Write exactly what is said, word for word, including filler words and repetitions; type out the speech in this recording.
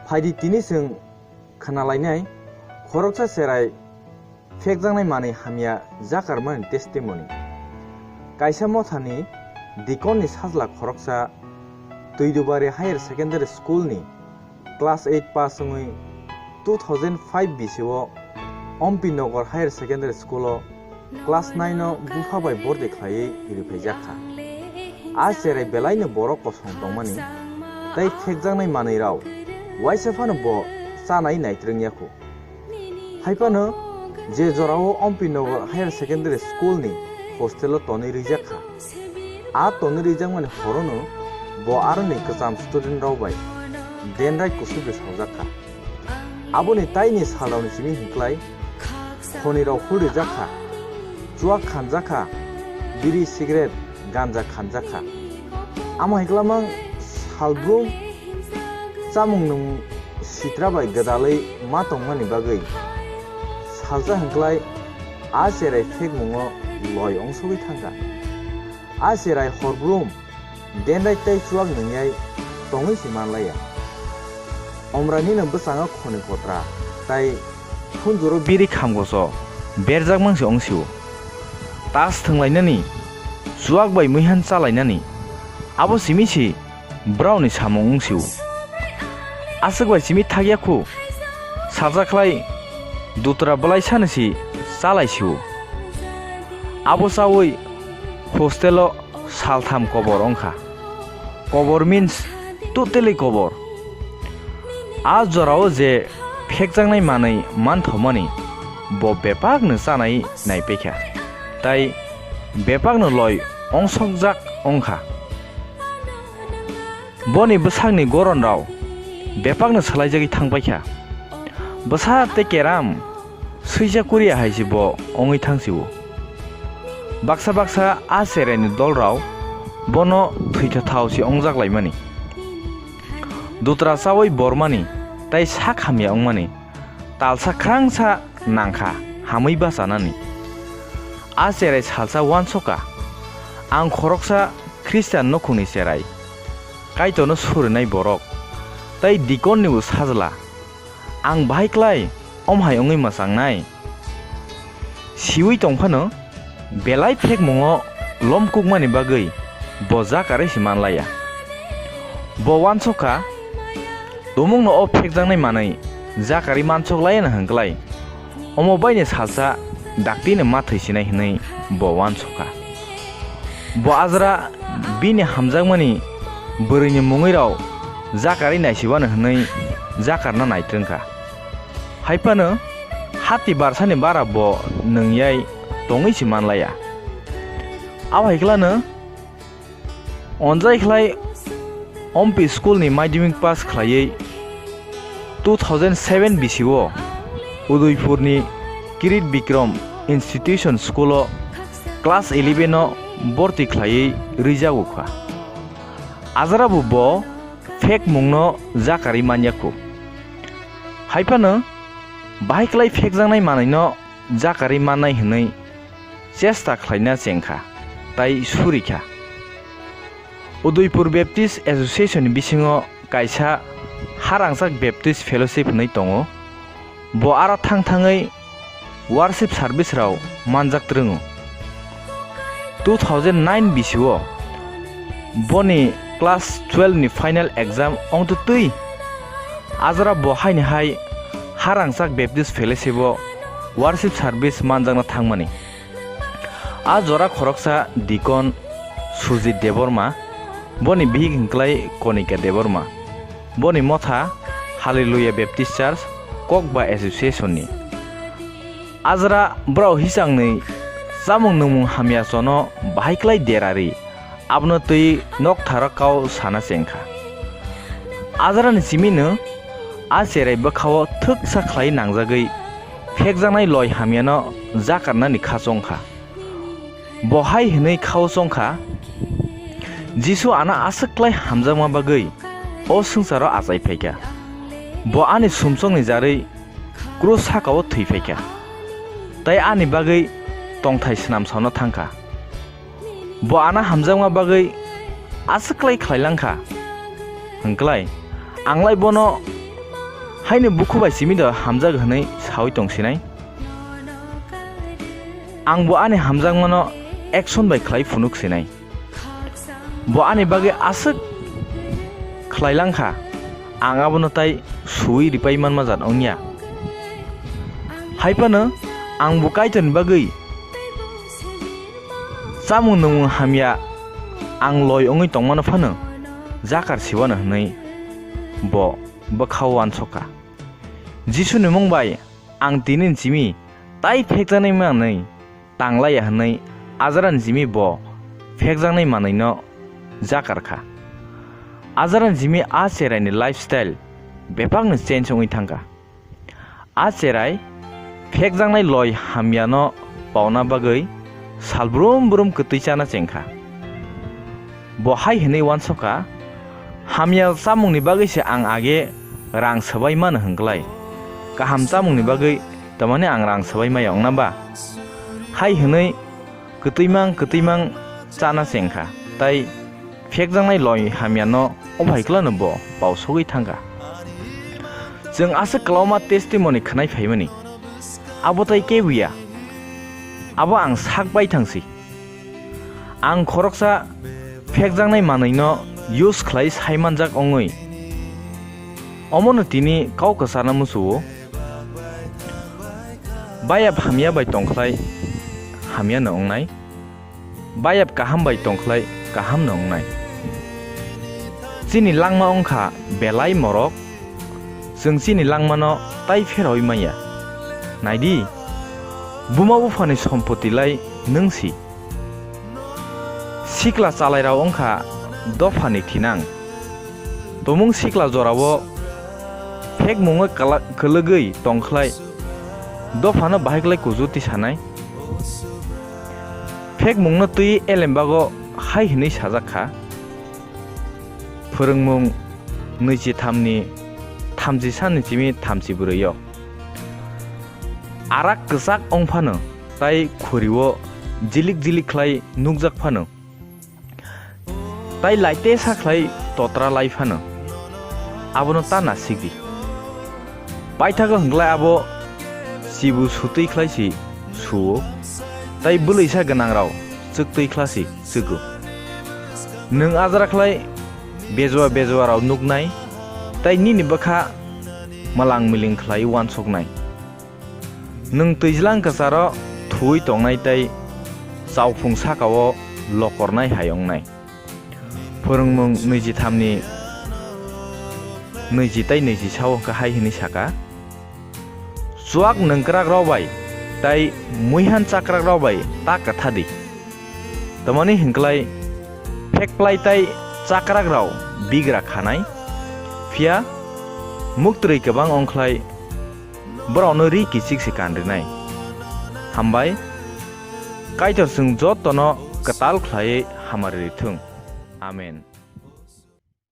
Phaidi tini chwng khwnalainai khoroksa cherai phekjaknai manwi hamya jakarmani testimony. Kaisa mothani dikonni sajla khoroksa Twidubari Higher Secondary School ni class eight pass wngwi two thousand five bisio Ompi Nagar Higher Secondary School o class nine o bupha bai bordi khlaiwi riphaijak kha. A cherai belaino borok kosong tongmani tei phekjaknai manwi rao waisa phano bo chanai naitrwng yakho. Hai phano je jorao Ompi Nagar Higher Secondary School ni hostel o tonwi rwjak kha. A tonwi rwjakmani horono bo aroni kwcham student rao bai dendrai kusubi saljak kha. Aboni taini salrokni simi hinklai khonirok hul rijak kha, chuak khanjak kha, biri, cigarette, ganja khanjak kha. Amo hai kwlamang salbrum chamung nwng sitra bai gwdalwi ma tongmani bagwi salsa hinklai a cherai phekmungo loi ongsogwi thangkha. A cherai horbrum dendrai tei chuak nwngyai tongwi se manlaiya. Omranino bwskango khoni kotra tai khunjuro biri khamgoso berjakmang se wngsio. Tas thwnglainani, chuak bai muihan chalainani, abo simi se brao ni samung wngsio. Aswk bai simi thakya khu, salsa khlai dutra bwlaisani se chalaisio. Abo chaui hostel o saltham kobor wngkha. Kobor means totally kobor. A jorao je phekjaknai manwi manthokmani bo bebakno chanai naipaikha, tai bebakno loi ongsokjak wngkha. Boni bwsakni goronrao bebakno swlaijagwi thangpaikha. Bwsa tei keram swijak kuriya hai se bo wngwi thangsio. Baksa baksa a cheraini dolrao bono thwithathao se wngjak laimani. Dutra chaui bormani tei sak hamya wngmani talsa khrangsa nangkha hamwi bachanani. A cherai salsa uansukha, ang khoroksa Khristian nukhungni cherai, Kaitorno surinai borok, tei dikonnibo sajla. Ang bahai klai om hai wngwi mwchangnai? Siui tong phano belai phekmungo lomkukmani bagwi bo jakarwi se manlaiya. Bo uansukha, tumungno o phekjaknai manwi jakarwi mansoklaiya hwnklai. Omo baini salsa daktino ma thwisinai hwnwi bo uansukha. Bo ajra bini hamjakmani bwrwini mungwirok jakarwi naisiwano hwnwi jakarna naitrwngkha. Hai phano hati barsani bara bo nwngyai tongwi se manlaiya. Abo hai kwlano Onjai khlai Ompi school ni madhyamik pass khlaiwi two thousand seven bisio Udaipur ni Kirit Bikram Institution School o class eleven o borti khlaiwi rwijago kha. Ajra bo bo phek mungno jakarwi manya khu. Hai phano bahai klai phekjaknai manwino jakarwi mannai hwnwi chesta khlaina chengkha tai surikha. Udaipur Baptist Association ni bisingo kaisa Harangchak Baptist Fellowship hwnwi tongo. Bo aro thang thangwi worship service rok manjak twrwngo. Two thousand nine bisio boni class twelve ni final exam ongtwtwi ajra bo haini hai Harangchak Baptist Fellowship o worship service manjakna thangmani. A jora khoroksa deacon Sujit Debbarma, boni bihik hwnkhlai Konika Debbarma. Boni motha Hallelujah Baptist Church, Kokba Association ni. Ajra borok hisangni chamung nungmung hamya chono bahai klai derari, abono twi noktharo kau sana chengkha. Ajrani chimino a cherai bwkhao thwksa khlai nangjagwi phekjaknai loi hamyano jakarnani kha chongkha. Bo hai hwnwi khao chongkha, "Jisu ano aswk klai hamjakma bagwi o swngcharo achai phaikha. Bo ani sumsokni jarwi krus sakao thwi phaikha, tei ani bagwi tongthai swnam sauna thangkha. Bo ano hamjakma bagwi aswk klai khlai langkha. Hwnklai anglai bono Haino bukhu bai simi do hamjak hwnwi saui tong sinai. Ang bo ani hamjakmano action bai khlai phunuk sinai. Bo ani bagwi aswk khlai lang kha, ang abono tai suui ripai manma jat wngya. Hai phano ang bo Kaitorni bagwi chamung nwngmung hamya ang loi wngwi tongmano phano jakar siwano hwnwi bo bwkhao uansuk kha. Jisuni mung bai ang tini ni simi tai phekjaknai manwi tanglaiya hwnwi Azarani simi bo phekjaknai manwino jakar kha. Azarani simi a cheraini lifestyle bebakno change wngwi thang kha. A cherai phekjaknai loi hamyano pauna bagwi sal brum brum kwtwi chana cheng kha. Bo hai hwnwi uansuk kha, "Hamya chamungni bagwi se ang age rang swbai mano hwnkhlai, kaham chamungni bagwi tamani ang rang swbai maya wngna ba?" Hai hwnwi kwtwimang kwtwimang chana cheng kha, tai phekjaknai loi hamyano o phaikhlano bo pau sogwi thang kha. Chwng aswk kwlauma testimony khwnai phaimani, abo tai kebuya, abo ang sak bai thangsi. Ang khoroksa phekjaknai manwino use khlai saimanjak wngwi omono tini kau kwchana muchungo. Bayap hamya bai tongkhlai hamyano wngnai, bayap kaham bai tongkhlai kahamno wngnai. Chini langma wngkha belai morok, chwng chini langmano tai pheraui manya. Naidi, buma buphani sompoti lai nwng si. Sikla chalairok wngkha dophani thinang. Tumung sikla jorao phekmungwi kala-, kwlwgwi tongkhlai dophano bahaiklai kuju tisanai. Phekmungno twi elembago hai hwnwi sajak kha, Phwrwngmung nwichi thamni thamchi sani simi thamchi bwrwi-o. Arak kwchak wng phano, tai khuri-o jilik jilik khlai nukjak phano, tai laite sa khlai totra lai phano, abono ta nasikdi. Paithago hwnkhlai abo sibu sutwi khlai si su-o, tai bwlwisa gwnangrok chwktwi khla si chwgo. Nwng ajra khlai bejua bejuarok nuknai, tai nini bwkha mwlang miling khlai uansuknai. Nwng twijlang kwcharo thuwi tongnai tei chauphung saka-o lokornai hai wngnai. Phwrwngmung nwichi thamni nwichi tei nwichi sao hwnkhe hai hwnwi saka, "Chuak nungkrakrok bai tei muihan chakrakrok bai ta kwtha di. Tamoni hwnklai phekplai tei chakrakrok bigra khanai, phiya muktrwi kwbang wngkhlai borokno ri kichik se kanrinai." Hambai, Kaitor chwng jotono kwtal khlaiwi hamari rithung. Amen.